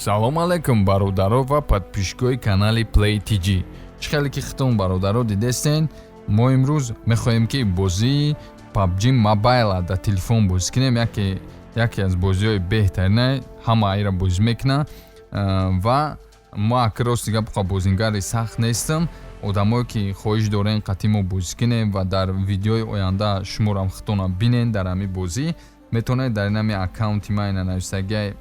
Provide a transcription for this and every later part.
Салом алейкум, бародаро ва подписчикои канали Play TG. Чӣ хеле ки хитон, бародаро, дидестен, мо имрӯз мехоҳем, ки бозии PUBG Mobile дар телефон бозӣ кунем. Яке аз бозиҳои беҳтарина, ҳама айра бозӣ мекунад ва мо аки, рости гап, бозингари сахт нестам. Одамое ки хоҳиш дорен қатъи мо бозӣ кунем ва дар видеои оянда шуморам хитона бинен дар ҳамин бозӣ, метавонед дар инами аккаунти ма, ина нависагиай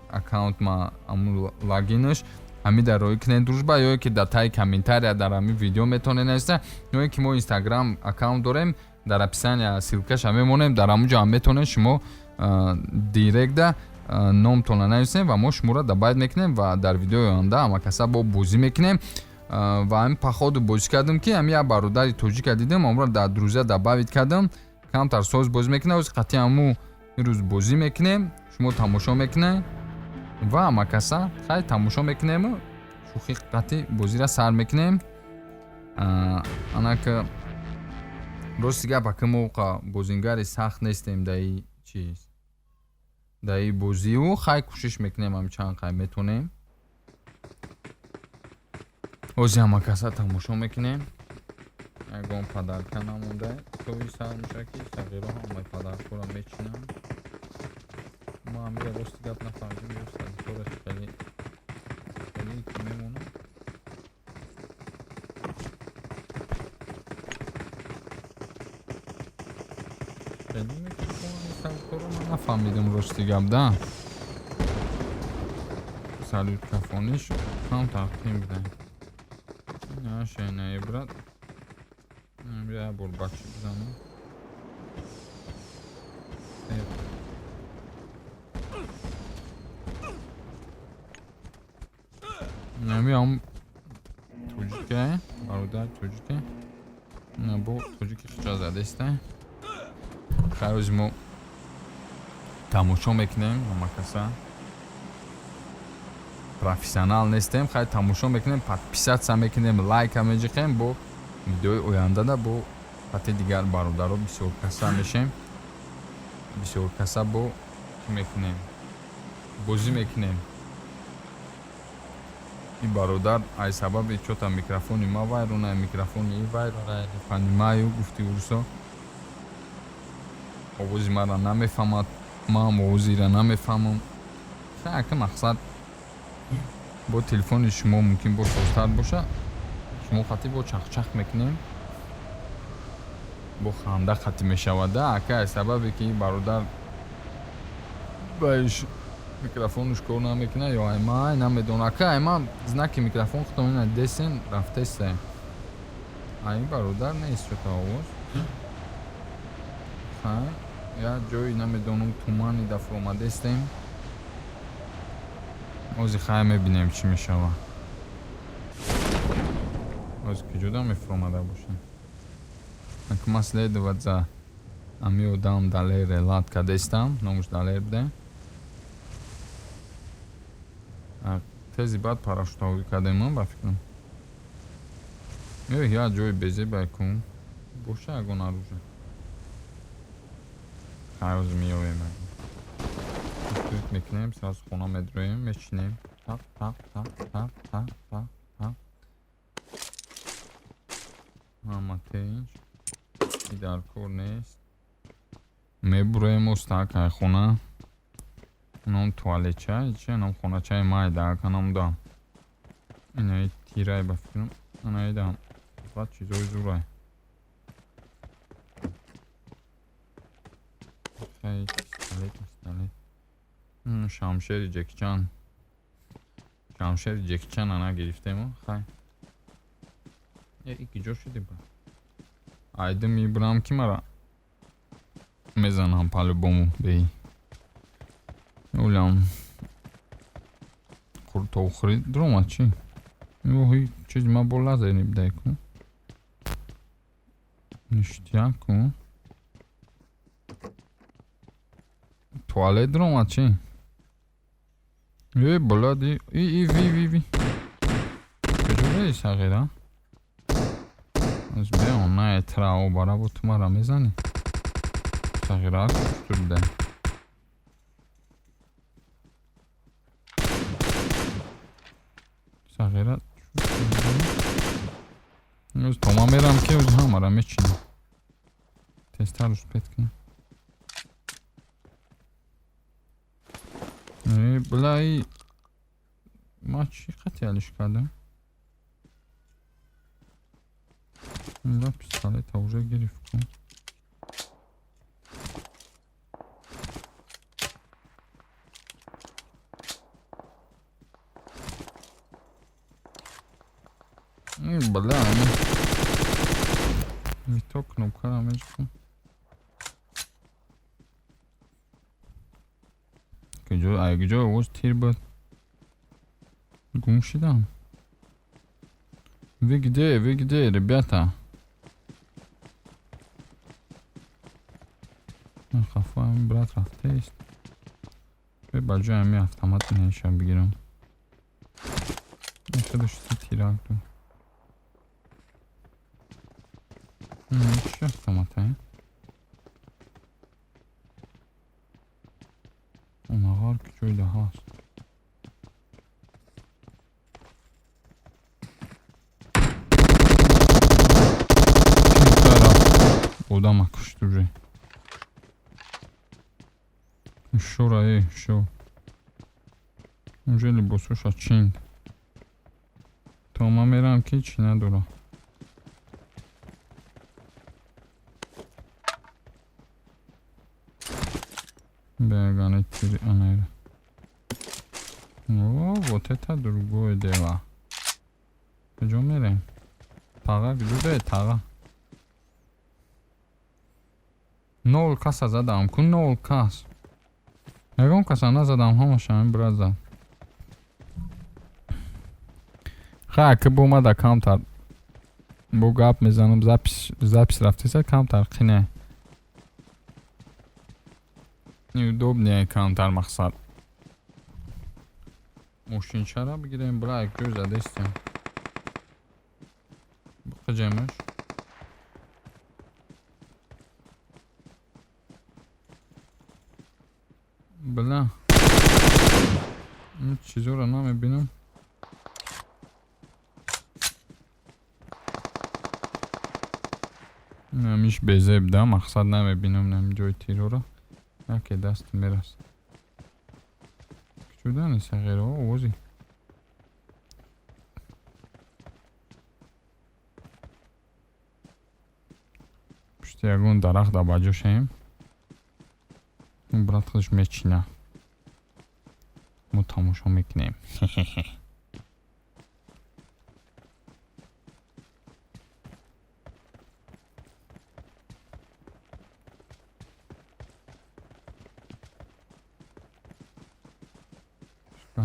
аккаунт ма, амун логинаш ҳами дар роӣ кунед, дружба, ё ки дар таи комментария дар ҳамин видео метавонед нависта, ё ки мо Инстаграм аккаунт дорем, дар описания ссылкаша мемонем, дар ҳамун ҷо ҳам метавонед шумо директда номтонро нависем ва мо шуморо добавить мекунем ва дар видеои оянда ҳамакаса бо бозӣ мекунем. Ва ҳамин походу бозӣ кардем, ки ҳами як бародари тоҷика дидем, амро дар друзья добавить кардам, камтар соз бозӣ мекунем. Ози қатъи ҳаму имрӯз бозӣ мекунем, шумо тамошо мекунед ва ҳамакаса хай тамошо мекунему шӯхӣ қатъи бозиро сар мекунем. Анака, рости гап, ака, мо бозингари сахт нестем дар и чиз, дар и бозиу хай кӯшиш мекунем ҳам чанд қай метонем. Ози ҳамакаса тамошо мекунем. Ягон подарка намонда, тои сар мушаки сағиро ҳамаи подаркаро мечинам. Ма амира, рости гап, нафаҳмидем, ё садитора хеле хеле ки мемонам. Хеле мекунам, ман нафаҳмидем, рости гап, да салют кафониш кам тақдим бидаем. Наша, брат, я бор бача бизанам. Намиам тоҷике, бародар тоҷике, бо тоҷики хича задеста. Хайрози мо тамошо мекунем ҳамакаса. Профессионал нестем, хай тамошо мекунем, подписаться мекунем, лайка меҷиқем. Бо видеои ояндада бо хати дигар бародаро бисёр каса мешем, бисёр каса бо чӣ мекунем, бозӣ мекунем. И бародар ай сабаби чота микрофони ма вайрона, микрофони и вайрона, понимаю, гуфти урусо, овози маро намефаҳмад, маам овозира намефаҳмам. Хай, ака, мақсад, бо телефони шумо мумкин бо созтар боша. Шумо хати бо чахчах мекунем, бо ханда хатӣ мешавада. Ака, ай сабабе ки бародар баиш микрофонуш кор намекунад ё аймай намедонам. Ака, айма знаки микрофон худтон ина десен рафтеста, ай бародар нест чота овоз. Хай, як ҷои намедонам тумани дафр омадестем. Ози хай мебинем, чӣ мешава. Ози куҷода мефуромада бошем? Ма следовать за ами одам Далере лад кадестам, номуш Далер буде. Тези баъд парашютавӣ кардем, ба фикрам. Ё як ҷои безебай кун боша, ягон оружие. Хай, ози меёвем, открыть мекунем, сразу хона медроем, мечинем, тақ тақ тақ тақ тақ тақ тақ, ҳама тинч и дар кор нест. Мебуроем остак ай хона, ном туалетча чи, ном хоначаи майда канамда, инаи тирай, ба фикрам, анаида фақат чизои зурай. Хай, пистолет, пистолет, шамшери Ҷекчан, шамшери Ҷекчан ана гирифтему. Хай, и киҷо шуди ба айда мебурам, ки мара мезанам по-любому. Беи улям қуртовхӯрӣ дуромад, чӣ ҳи чиз ма бо лазер нибдай ку, ништяк ку, туалет дуромад, чӣ э блади и и ви ви ви куҷо сағира аз беон на этрао бара, бо ту мара мезанӣ, сағира куштурда. То ман мерам, ки оз ҳамара мечинам. Тезтар успеть кунам. Э, бля, и ма чӣ қати алиш кардам? Ла, пистолета уже гирифт кун. Бля, не то кнопкара мечкун. Куҷо, ай куҷо овоз тир буд? Гум шидам. Вы где, вы где, ребята? Хафаам брат рафтест. Ба ҷои ҳами автомат неша бигирам. Худаш тирак ду. Чӣ автомата? Онағар ки ҷойда ҳаст. Одама кушт уже. Шура, э, шо. Уже либосоша чинд. То ман мерам, ки чӣ надора. Бегане тири анайра. О, вот это другое дело. Куҷо мерем? Тага куҷо дое, тага? Нол каса задам, ку нол кас. Ягон каса назадам, ҳамаша ҳамин брат зад. Ха, ки бомада камтар. Бо гап мезанам, запись рафтеса, камтар қине. Неудобнее камтар мақсад. Мошинчара бигирем, бра, як ҷой задестем. Биқиҷемаш. Бля. Ин чизоро намебинам. Намиш безеб да, мақсад намебинам нами ҷои тирора. Яке даст мерасад. Кучудани сағиро овози. Пушти ягон дарахт да ба ҷо шаем. Брат худаш мечина. Мо тамошо мекунем.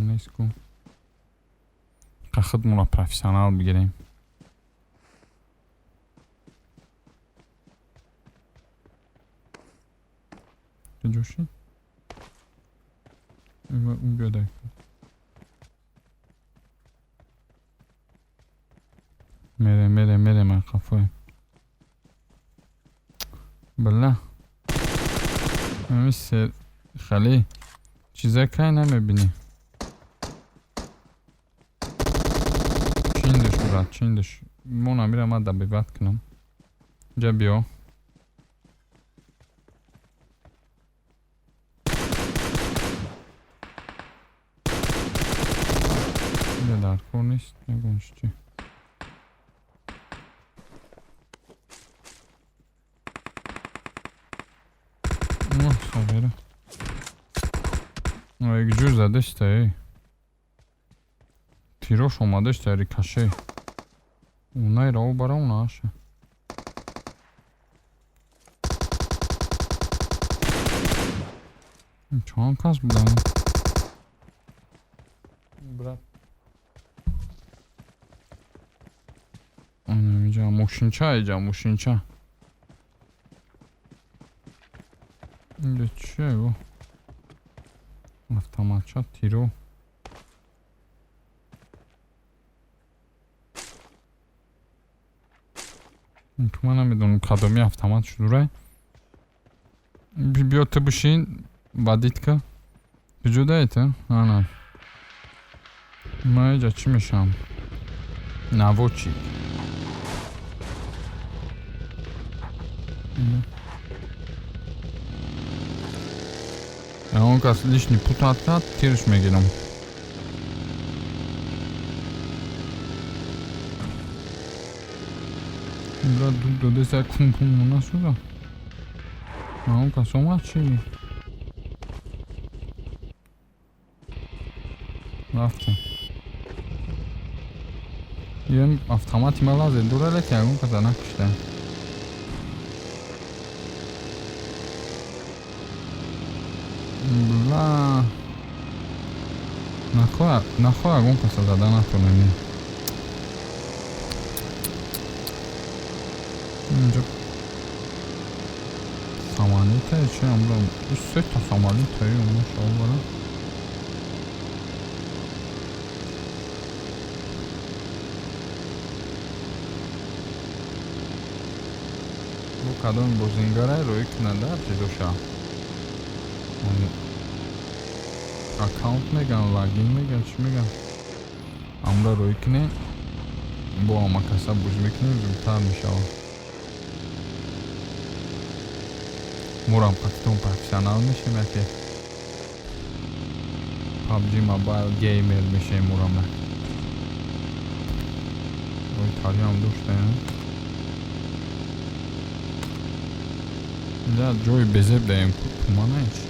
Нест ку. Худмонро профессионал бигирем. Куҷо шид? Унҷо. Мерем, мерем, мерем, ай қафоем. Бля. Ҳами сер хеле чиза кай намебинӣ. Чиндаш, брат, чиндаш. Мо намира, ман добивать кунам. Инҷа биё. Инҷа дар кор нест, ягон чӣ. Сағира. Як ҷур задеста, эй. Тирош омадеста, рикаше. Унайра о бара уна аша. Чанд кас буданд? Брат. Инҷа мошинча, инҷа мошинча. Инҷа чие о? Автоматча, тиро. Ман намедонам кадоми автомат шудурай. Биё, ту бишин, водить ка. Куҷо даи ту? Ана. Ман инҷа чӣ мешавам? Наводчик. Ягон кас лишний путать кард, тирш мегирам. Инҷа дуд додеса, кун пун нашуда. Ягон кас омад чи? Рафтем. Ем автомати ма лазер дора, лекин ягон каса накушта. Бла. Нахо ягон каса зада натонем. Инҷо самолета чи амра? Сета самолета ё машаалло. Бо кадоми бозингара рӯӣ кунанда чизоша? Аккаунт меган, логин меган, чӣ меган? Амра рӯӣ кунем, бо ҳама каса бозӣ мекунем, зудтар мешавад. Мурам қатитон профессионал мешем, яке PUBG Mobile геймер мешем мурам. Ой, тариам доштаям. Инҷа ҷои безеб даем, тумана чи?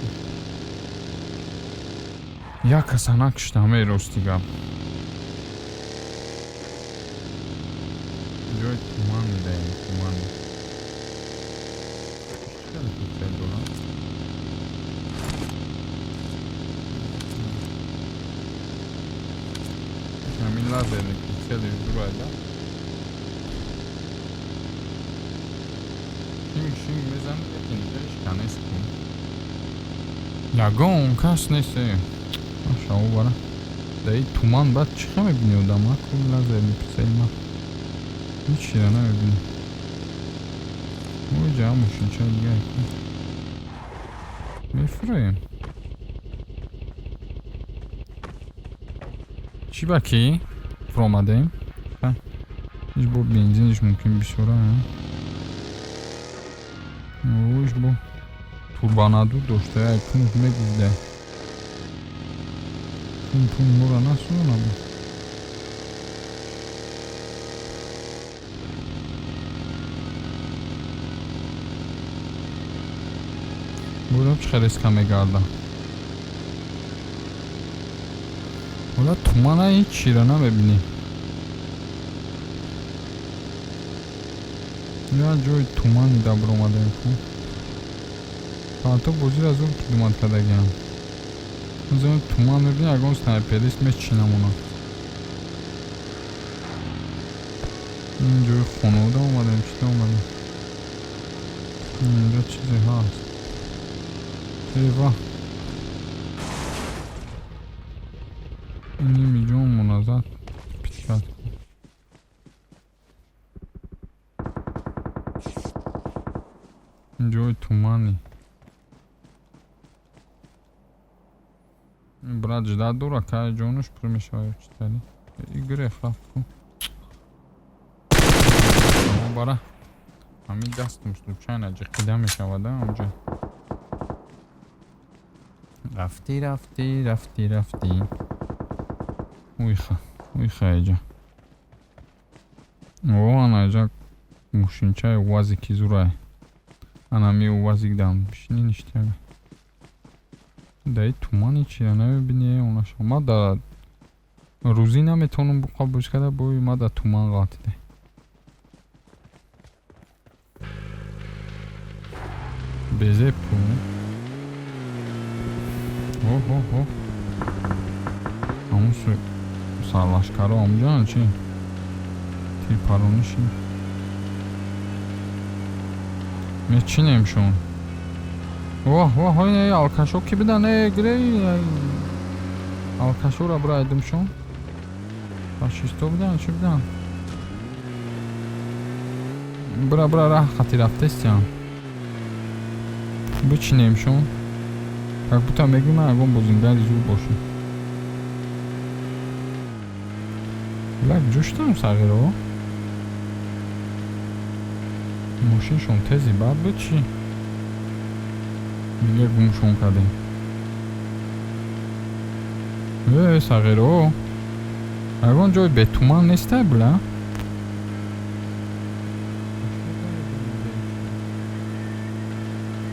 Як каса накуштам, эй, рости гап. Ҷои туман даем, туман. Чӣ прицел дорам? Ҳамин лазерный прицели зурайда. Шинг шинг мезанӣ, лекин инҷа ҳеч ка нест ку. Ягон кас нест, э. Машаалло бара. Дар ин туман баъд чӣ хел мебинӣ одам, а? Ку лазерный прицели ма. Ҳечиро намебинӣ. Ой, ҷа мошинчаи дига ку. Мефуроем. Чӣ ба ки? Фуромадем. Иш бо бензиниш мумкин бисёра. Иш бо турбонаду дошта, як кунуш мегузда. Пун пун мора насӯзона бо. Бурам чӣ хел резко мегарда. Ҳола тумана ҳечиро намебинӣ. Я ҷои тумани да буромадаем ку. Фарто бозиро зуд придумать кардагиам. Зон туман мебинӣ, ягон снайперист мечинамона. Ин ҷои хонаода омадем, чида омадем? Инҷо чизе ҳаст. Эва. Ин ҷонмона зад. Пичат. Ҷои тумани. Брат ждать дора, кай ҷонуш пур мешавад ё чӣ тари? И гирех рафт ку. Бара. Ҳамин дастум случайно ҷиқида мешавад, онҷо. Рафтӣ, рафтӣ, рафтӣ, рафтӣ. Уйха, уйха эҷа. О, ана эҷа мошинчаи УАЗики зурай. Ана ми УАЗик дам бишини ништяга. Даи туман ҳечиро намебинӣ, онаша. Ма да рӯзӣ наметавонам буқа бозӣ карда, бо ма да туман ғалтида. Безеб ку. Оҳ, оҳ, оҳ. Ҳамун сарлашкаро ҳамунҷоанд чи? Тирпарониши. Мечинем шон. Оҳ, оҳ, ой, алкашо ки бидан, э, гирей. Алкашоро бирайдим шон. Фашисто будан, чӣ будан? Бира, бира, раҳ қати рафтестиям. Бичинем шон. Как будто мегӯй ман ягон бозингари зур бошам. Лак ҷӯштам сағиро. Мошиншон тези бад буд чӣ? Дига гумшон кардем. Э, сағиро. Ягон ҷой бетуман нестай, била?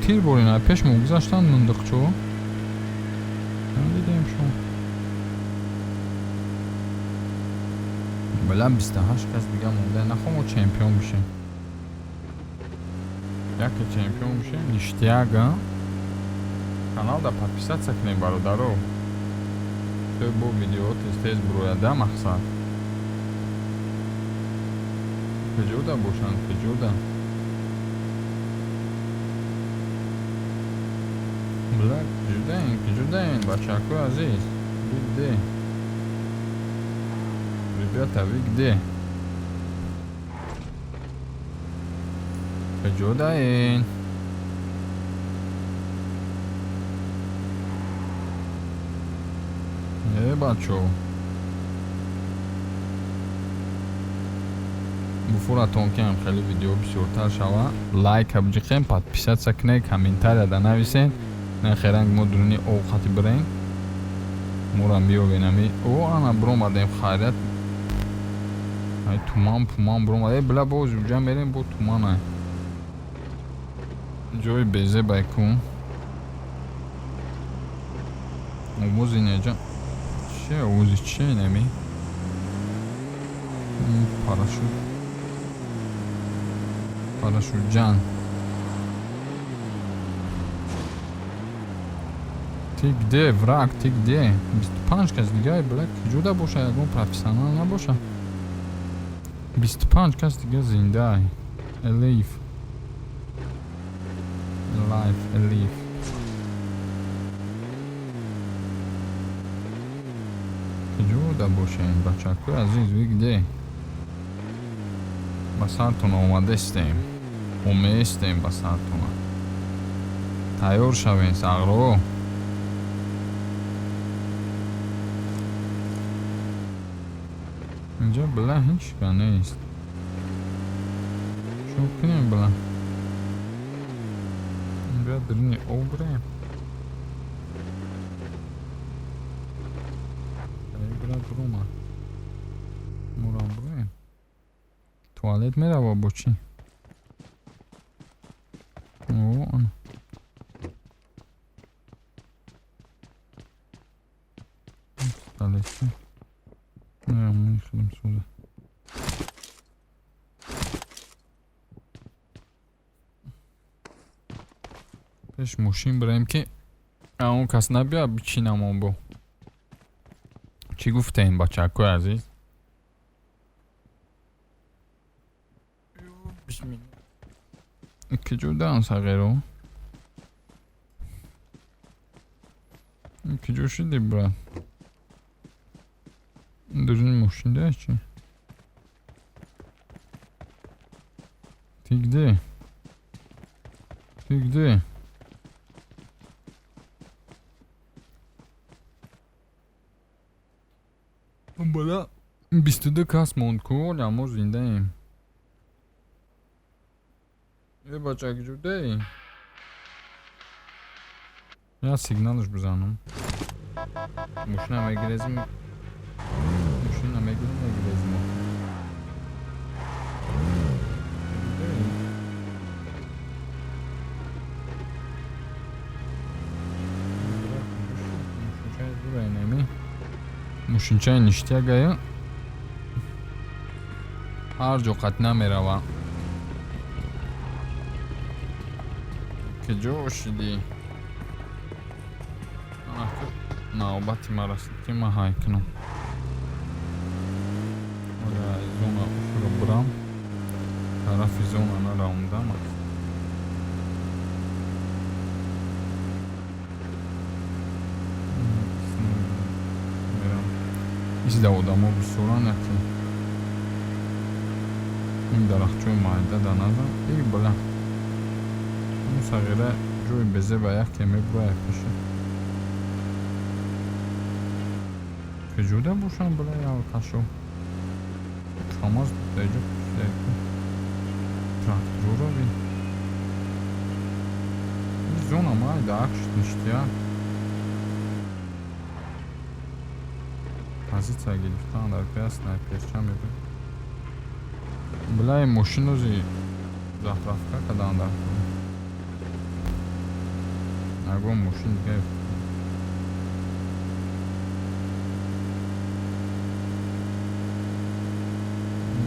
Тир борина пеш мо гузаштанд мундиқчо. Надидем шон. Била 28 кас дига монда. Нахо мо чемпион бишем. Яке чемпион бишем, ништяк, а? Каналда подписаться кунем, бародаро. То бо видео тез-тез бурояда мақсад. Куҷода бошанд, куҷода? Била куҷодаен, куҷодаен, бачакои азиз? Вы где? Ребята, вы где? Куҷодаен? Э, бачо. Буфуратон ки ҳам хеле видео бисёртар шава, лайка биҷиқем, подписаться кунед, комментарияда нависен. На херанг мо дуруни овқати бирем. Морам биёвен ами. О, ана биромадем, хайрат. Ай туман пуман биромад. Э, била боз уҷа мерем бо туман ай. Ҷои безебай ку. Овози неҷа. Че овози че неми? Парашют. Парашютҷан. Ты где, враг, ты где? 25 кас дига, била куҷода боша, ягон профессионал набоша. 25 кас дига зинда. Alive. Alive, alive. Куҷода бошем, бачакои азиз, вы где? Ба сартон омадестем. Оместем ба сартона. Тайёр шавем, сағро. Инҷа била ҳеҷ ка нест. Чо кунем, била? Инҷа даруни об бирем. Бира биромад. Морам бироем. Туалет мерава бо чӣ? О, ана. Туалет. Не, мехӯрем сӯза. Пеш мошин бираем ки он кас набиёяд бичинамон бо. Чӣ гуфтем, бачакои азиз? Бисмилла. Куҷодаанд сағиро? Куҷо шудӣ, брат? Дуруни мошинда чӣ? Ты где? Ты где? Бала 22 кас монд ку, оля мо зиндаем. Э, бача, куҷодаи? Я сигналш бизанам. Мошина мегирезим. Мошина мегирем, мегирезим. Куҷодаи? Мошинчаи зурай неми. Мошинчаи ништягая. Ҳар ҷо қат намерава. Куҷо шидӣ? Навбати ма расид ки ман ҳай кунам. Оля зона охиро бирам. Тарафи зона наравмдам. Мерам. Изда одамо бисёран яке. Ин дарахтчои майда да назан. Эй, била. Он сағира ҷои безеба яке мебурояд пеши. Куҷода бошам, била ялкашо? Камаз даҷо пушидаку. Тракторро бин. Зона майда акшт ништяк. Позиция гирифтан дар пия снайперча мебуд. Бля, мошинози заправка кадан дар ягон мошин дига.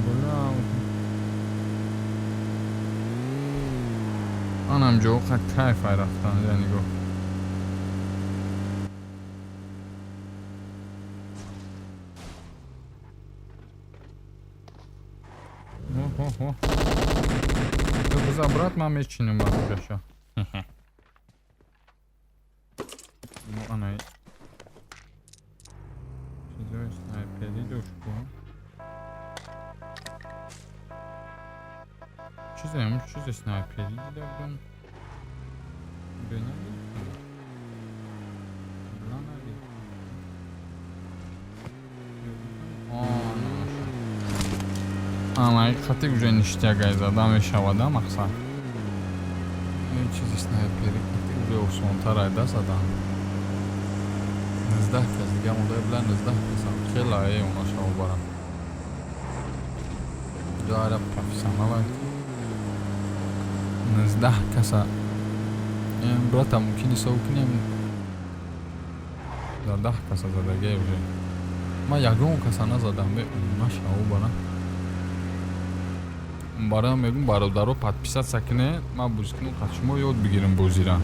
Бля, анам ҷо қа кайф ай рафтан, я нигоҳ. Оҳ, биза, брат, ман мечинем баша. Анай чизои снайпери дошт ку. Чизе, ҳамун чизе снайпери дида будам. Бе нагирифтам. Бла, нагирифтам. Ана, қати уже ништяк зада мешавада мақсад. Ин чизи снайпери қати уже осонтар айда задан. 19 кас дига монда, бла, 19 касам. Хеле ае она шаво барам. Ҷоара профессионал ай. 19 каса. Брата, мумкин ҳисоб кунем. Дар 10 каса задагия уже. Ман ягон каса назадам, бе она шаво барам. Бароям мегӯм, бародаро, подписаться кунед, ман бозӣ кунам, қад шумо ёд бигирем бозира.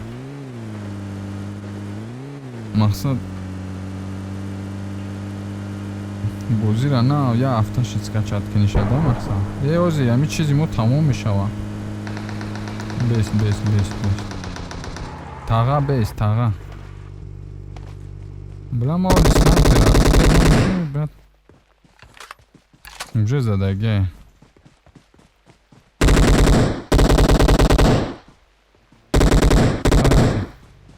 Мақсад бозира на я ҳафта шид скачать кунишада мақсад. Е, ози ҳами чизи мо тамом мешавад. Бес, бес, бес, бес. Таға, бес, таға. Бля, ма оли снайпера. Брат. Уже задагия.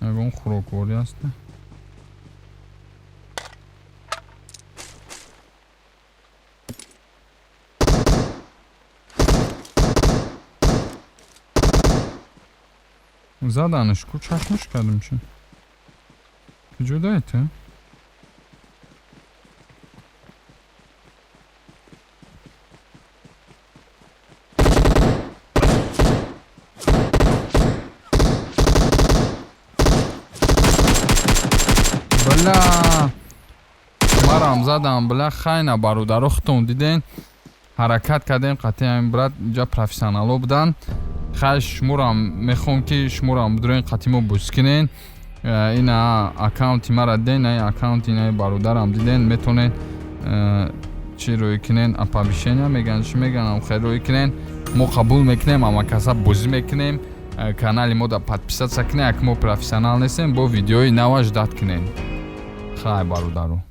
Ягон хӯрокворӣ аст? Заданаш ку, чашмаш кардам чи? Куҷо дай ту? Бля, марам задам, бля, хайна, бародаро, худтон диден, ҳаракат кардем қатъи ҳамин брат, инҷа профессионало буданд. Хай, шуморам мехоҳам, ки шуморам бидурен, қатъи мо бозӣ кунен. Ина аккаунти мара диден, ина аккаунти инаи бародарам диден, метонен чӣ рӯй кунен, оповещения меган, чӣ меган, хел рӯй кунен, мо қабул мекунем, ама каса бозӣ мекунем. Канали мо да подписаться кунен, як мо профессионал нестем, бо видеои нава ждать кунен. Хай, бародаро.